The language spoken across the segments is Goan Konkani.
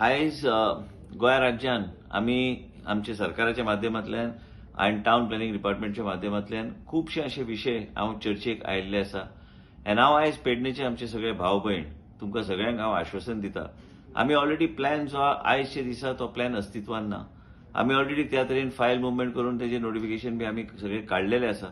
आयज गोंय राज्यान आमी आमच्या सरकाराच्या माध्यमांतल्यान आनी टावन प्लॅनिंग डिपार्टमेंटच्या माध्यमांतल्यान खुबशे अशे विशय हांव चर्चेक आयिल्ले आसा. आनी हांव आयज पेडणेचे आमचे सगळे भाव भयण तुमकां सगळ्यांक हांव आश्वासन दिता, आमी ऑलरेडी प्लॅन जो आहा आयजच्या दिसा तो प्लॅन अस्तित्वान ना. आमी ऑलरेडी त्या तरेन फायल मुवमेंट करून तेजें नोटिफिकेशन बी आमी सगळें काडलेलें आसा.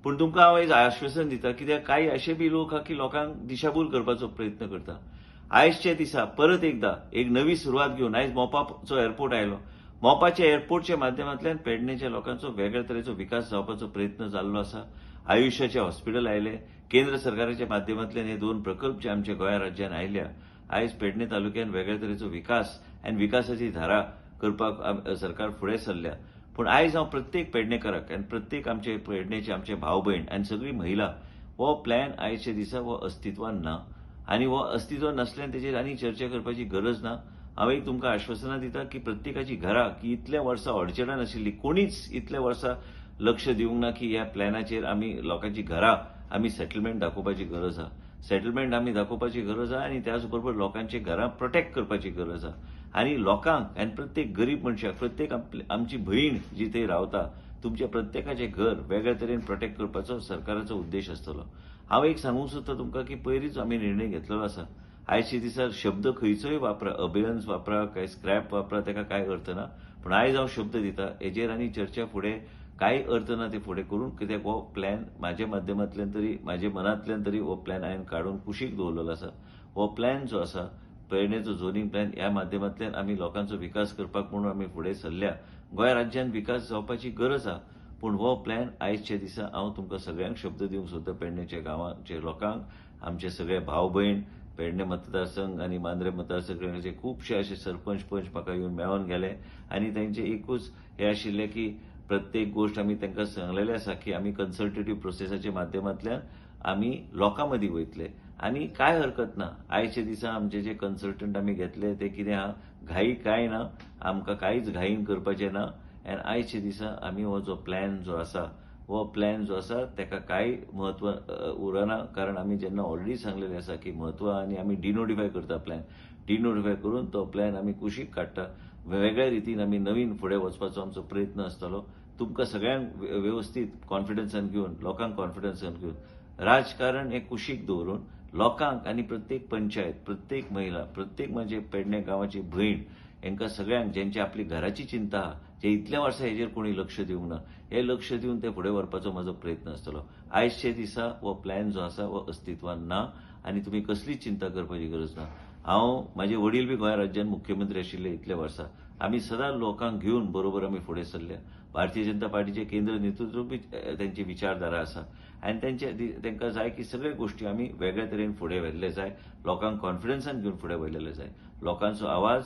पूण तुमकां हांव आयज आश्वासन दिता, कित्याक कांय अशे बी लोक आहा की लोकांक दिशाभूल करपाचो प्रयत्न करता. आयजच्या दिसा परत एकदा एक नवी सुरवात घेवन आयज मोपाचो एअरपोर्ट आयलो. मोपाच्या एअरपोर्टच्या माध्यमांतल्यान पेडणेच्या लोकांचो वेगळ्या तरेचो विकास जावपाचो प्रयत्न जाल्लो आसा. आयुष्याचे हॉस्पिटल आयले, केंद्र सरकाराच्या माध्यमांतल्यान हे दोन प्रकल्प जे आमच्या गोंय राज्यान आयल्या, आयज पेडणे तालुक्यान वेगळ्या तरेचो विकास आनी विकासाची धारा करपाक सरकार फुडें सरल्या. पूण आयज हांव प्रत्येक पेडणेकाराक आनी प्रत्येक आमचे पेडणेचे आमचे भाव भयण आनी सगळी महिला, हो प्लॅन आयच्या दिसा हो अस्तित्वान ना आनी हो अस्तित्वान नासल्यान तेजेर आनी चर्चा करपाची गरज ना. हांव एक तुमकां आश्वासनां दिता की प्रत्येकाची घरां की इतल्या वर्सां अडचणां नाशिल्ली, कोणीच इतल्या वर्सां लक्ष दिवंक ना की ह्या प्लॅनाचेर आमी लोकांची घरां आमी सेटलमेंट दाखोवपाची गरज आहा. सेटलमेंट आमी दाखोवपाची गरज आहा आनी त्याच बरोबर लोकांची घरां प्रोटेक्ट करपाची गरज आहा. आनी लोकांक आनी प्रत्येक गरीब मनशाक, प्रत्येक आमची भयण जी थंय रावता, तुमच्या प्रत्येकाचें घर वेगळ्या तरेन प्रोटेक्ट करपाचो सरकाराचो उद्देश आसतलो. हांव एक सांगूंक सोदता तुमकां की पयलींच आमी निर्णय घेतलेलो आसा. आयच्या दिसा शब्द खंयचोय वापरा, अबेयन्स वापरा काय स्क्रॅप वापरा, ताका कांय अर्थ ना. पूण आयज हांव शब्द दिता हेजेर आनी चर्चा फुडें कांय अर्थ ना ते फुडें करून, कित्याक हो प्लॅन म्हाज्या माध्यमांतल्यान तरी, म्हाज्या मनांतल्यान तरी हो प्लॅन हांवें काडून कुशीक दवरलेलो आसा. हो प्लॅन जो आसा पेडणेचो झोनींग प्लॅन, ह्या माध्यमांतल्यान आमी लोकांचो विकास करपाक म्हणून आमी फुडें सरल्या. गोंय राज्यान विकास जावपाची गरज आहा, पूण हो प्लॅन आयच्या दिसा हांव तुमकां सगळ्यांक शब्द दिवंक सोदता, पेडणेच्या गांवांच्या लोकांक, आमचे सगळे भाव भयण, पेडणे मतदारसंघ आनी मांद्रे मतदारसंघाचे खुबशे अशे सरपंच पंच म्हाका येवन मेळोन गेले आनी तांचे एकूच हें आशिल्लें की प्रत्येक गोश्ट आमी तांकां सांगलेलें आसा की आमी कन्सल्टेटीव प्रोसेसाच्या माध्यमांतल्यान आमी लोकां मदीं वयतले आनी कांय हरकत ना. आयच्या दिसा आमचे जे कन्सल्टंट आमी घेतले ते कितें आहा, घाई कांय ना, आमकां कांयच घाईन करपाचें ना. आनी आयच्या दिसा आमी हो जो प्लॅन जो आसा, हो प्लॅन जो आसा ताका कांय म्हत्व उरना, कारण आमी जेन्ना ऑलरेडी सांगलेलें आसा की म्हत्व आनी आमी डिनोटिफाय करता प्लॅन, डिनोटिफाय करून तो प्लॅन आमी कुशीक काडटा. वेगळ्या रितीन आमी नवीन फुडें वचपाचो आमचो प्रयत्न आसतलो. तुमकां सगळ्यांक वेवस्थीत कॉन्फिडन्सान घेवन, लोकांक कॉन्फिडन्सान घेवन, राजकारण हें कुशीक दवरून लोकांक आनी प्रत्येक पंचायत, प्रत्येक महिला, प्रत्येक म्हजे पेडणे गांवाची भयण, हांकां सगळ्यांक ज्यांची आपली घराची चिंता आहा, जे इतल्या वर्सां हेजेर कोणी लक्ष दिवंक ना, हे लक्ष दिवन ते फुडें व्हरपाचो म्हजो प्रयत्न आसतलो. आयजच्या दिसा हो प्लॅन जो आसा हो अस्तित्वान ना आनी तुमी कसलीच चिंता करपाची गरज ना. हांव, म्हाजे वडील बी गोंय राज्यान मुख्यमंत्री आशिल्ले इतल्या वर्सां, आमी सदां लोकांक घेवन बरोबर आमी फुडें सरल्या. भारतीय जनता पार्टीचे केंद्र नेतृत्व बी तेंची विचारधारा आसा आनी तेंकां जाय की सगळे गोश्टी आमी वेगळ्या तरेन फुडें व्हेल्ले जाय, लोकांक कॉन्फिडन्सान घेवन फुडें व्हेल्लेले जाय. लोकांचो आवाज,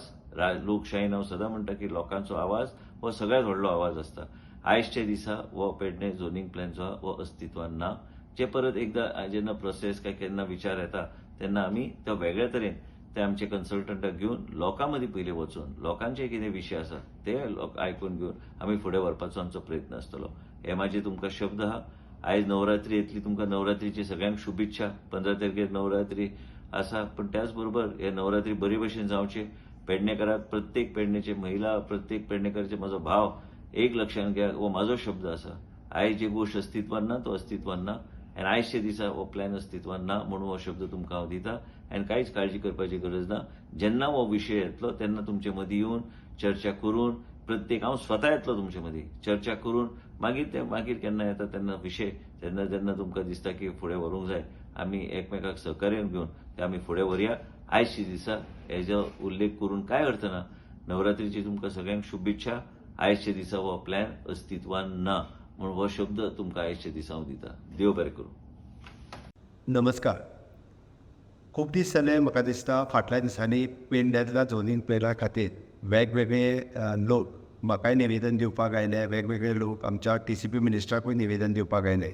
लोकशायेन हांव सदां म्हणटा की लोकांचो आवाज हो सगळ्यांत व्हडलो आवाज आसता. आयजच्या दिसा हो पेडणे झोनींग प्लॅन जो आहा हो अस्तित्वान ना. जे परत एकदां जेन्ना प्रोसेस काय केन्ना विचार येता तेन्ना आमी तो वेगळ्या तरेन ते आमचे कन्सल्टंटाक घेवन लोकां मदीं पयलीं वचून लोकांचे कितें विशय आसा ते लोक आयकून घेवन आमी फुडें व्हरपाचो आमचो प्रयत्न आसतलो. हे म्हाजे तुमकां शब्द आहा. आयज नवरात्री येतली, तुमकां नवरात्रीची सगळ्यांक शुभेच्छा. 15 तारखेर नवरात्री आसा, पूण त्याच बरोबर हे नवरात्री बरे भशेन जावचे. पेडणेकाराक, प्रत्येक पेडणेचे महिला, प्रत्येक पेडणेकाराचे म्हजो भाव एक लक्षांत घ्या, हो म्हाजो शब्द आसा. आयज जी गोश्ट अस्तित्वान ना तो अस्तित्वान ना आनी आयजच्या दिसा हो प्लॅन अस्तित्वान ना म्हणून हो शब्द तुमकां हांव दिता आनी कांयच काळजी करपाची गरज ना. जेन्ना हो विशय येतलो तेन्ना तुमचे मदीं येवन चर्चा करून, प्रत्येक हांव स्वता येतलो तुमचे मदीं चर्चा करून, मागीर ते मागीर केन्ना येता तेन्ना विशय, तेन्ना जेन्ना तुमकां दिसता की फुडें व्हरूंक जाय, आमी एकमेकाक सहकार्य घेवन ते आमी फुडें व्हरया. आयच्या दिसा हेजो उल्लेख करून कांय अर्थ ना. नवरात्रीची तुमकां सगळ्यांक शुभेच्छा. आयच्या दिसा हो प्लॅन अस्तित्वान ना म्हणून हो शब्द तुमकां आयच्या दिसा हांव दिता. देव बरें करूं. नमस्कार. खूब दीस जाले, म्हाका दिसता फाटल्या दिसांनी पेडण्यांतल्या झोनींग प्लॅना खातीर वेगवेगळे लोक म्हाकाय निवेदन दिवपाक आयले, वेगवेगळे लोक आमच्या टीसीपी मिनिस्टराकूय निवेदन दिवपाक आयले.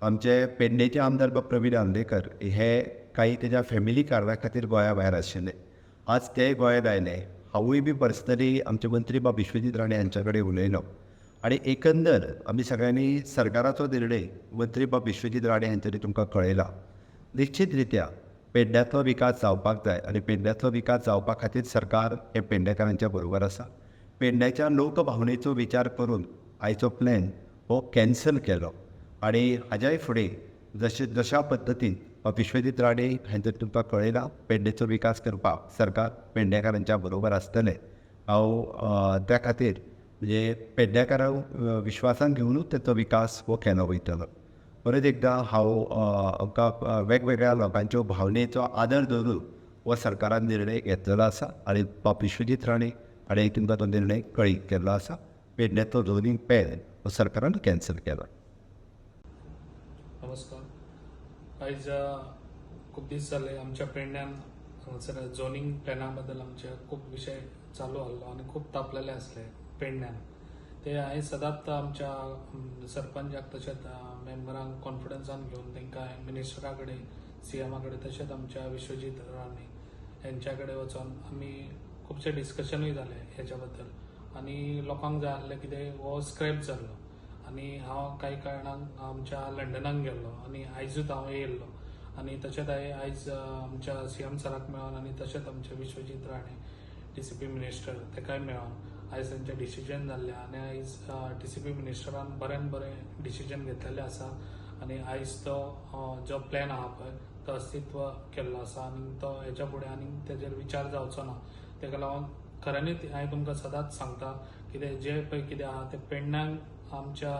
आमचे पेडणेचे आमदार बाब प्रवीण आर्लेकर हे काही तेज्या फॅमिली कारणा खातीर गोंया भायर आशिल्ले, आज ते गोंयांत आयले. हांवूय बी पर्सनली आमचे मंत्री बाब विश्वजीत राणे हांच्या कडेन उलयलो आनी एकंदर आमी सगळ्यांनी सरकाराचो निर्णय मंत्री बाब विश्वजीत राणे हांच्यांनी तुमकां कळयला. निश्चित रित्या पेडण्यांतलो विकास जावपाक जाय आनी पेडण्यांतलो विकास जावपा खातीर सरकार हें पेडणेकारांच्या बरोबर आसा. पेडण्याच्या लोकभावनेचो विचार करून आयचो प्लॅन हो कॅन्सल केलो आनी हाज्याय फुडें जशें जशा पद्दतीन विश्वजीत राणे हांचे तुमकां कळयलां, पेडणेचो विकास करपाक सरकार पेडणेकारांच्या बरोबर आसतलें. हांव त्या खातीर म्हणजे पेडणेकारांक विश्वासान घेवनूच तेचो विकास हो केलो वयतलो. परत एकदां हांव आमकां वेगवेगळ्या लोकांच्यो भावनेचो आदर धरून हो सरकारान निर्णय घेतलेलो आसा आनी बाब विश्वजीत राणे हाणें तुमकां तो निर्णय कळीत केल्लो आसा. पेडण्याचो झोनींग प्लॅन हो सरकारान कॅन्सल केला. नमस्कार. आयज खूब दीस जाले आमच्या पेडण्यान हांगासर झोनींग प्लॅना बद्दल आमचे खूब विशय चालू आहलो आनी खूब तापलेले आसले पेडण्यान. ते हांवें सदांच आमच्या सरपंचाक तशेंच मेंबरांक कॉन्फिडन्सान घेवन तांकां मिनिस्टरा कडेन, सीएमा कडेन तशेंच आमच्या विश्वजीत राणे हेंच्या कडेन वचोन आमी खुबशे डिस्कशनूय जाले हेच्या बद्दल आनी लोकांक जाय आसलें कितें हो स्क्रॅप जाल्लो आनी हांव कांय कारणान आमच्या लंडनाक गेल्लो आनी आयजूच हांव येयल्लो आनी तशेंच हांवें आयज आमच्या सीएम सराक मेळोन आनी तशेंच आमचे विश्वजीत राणे डीसीपी मिनिस्टर तेकाय मेळोन आयज तेंचें डिसिजन जाल्लें आनी आयज डीसीपी मिनिस्टरान बऱ्यान बरें डिसिजन घेतलेलें आसा आनी आयज तो जो प्लॅन आहा पळय तो अस्तित्व केल्लो आसा आनी तो हेच्या फुडें आनी तेजेर विचार जावचो ना. तेका लागून खऱ्यांनीच हांवें तुमकां सदांच सांगता कितें जें पळय कितें आहा तें पेडण्यांक आमच्या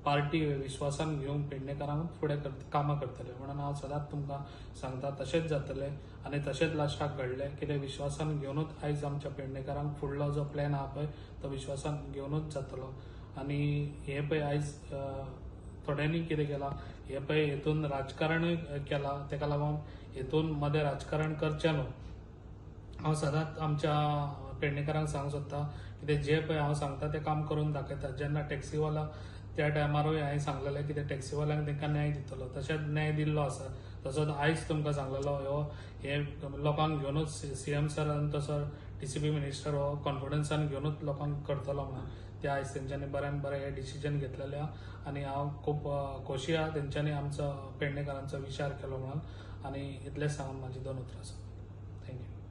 पार्टी विश्वासान घेवन पेडणेकारांक फुडें कामां करतले म्हणून हांव सदांच तुमकां सांगता. तशेंच जातलें आनी तशेंच लास्टाक घडलें कितें विश्वासान घेवनूच आयज आमच्या पेडणेकारांक फुडलो जो प्लॅन आहा पळय तो विश्वासान घेवनूच जातलो. आनी हें पळय आयज थोड्यांनी कितें केलां हें पळय हेतून राजकारणूय केलां, तेका लागून हेतून मदें राजकारण करचें न्हू. हांव सदांच आमच्या पेडणेकारांक सांगूंक सोदता कितें जें पळय हांव सांगता तें काम करून दाखयता. जेन्ना टॅक्सीवाला त्या टायमारूय हांवें सांगलेलें कितें टॅक्सीवाल्यांक तांकां न्याय दितलो, तशेंच न्याय दिल्लो आसा. तसोच आयज तुमकां सांगलेलो हो हे लोकांक घेवनूच सीएम सर आनी तसो डीसीपी मिनिस्टर हो कॉन्फिडन्सान घेवनूच लोकांक करतलो म्हणून ते आयज तेंच्यांनी बऱ्यान बरें हें डिसिजन घेतलेलें आहा आनी हांव खूब खोशी आहा तेंच्यांनी आमचो पेडणेकारांचो विचार केलो म्हणून. आनी इतलेंच सांगून म्हाजी दोन उतरां आसा. Thank you.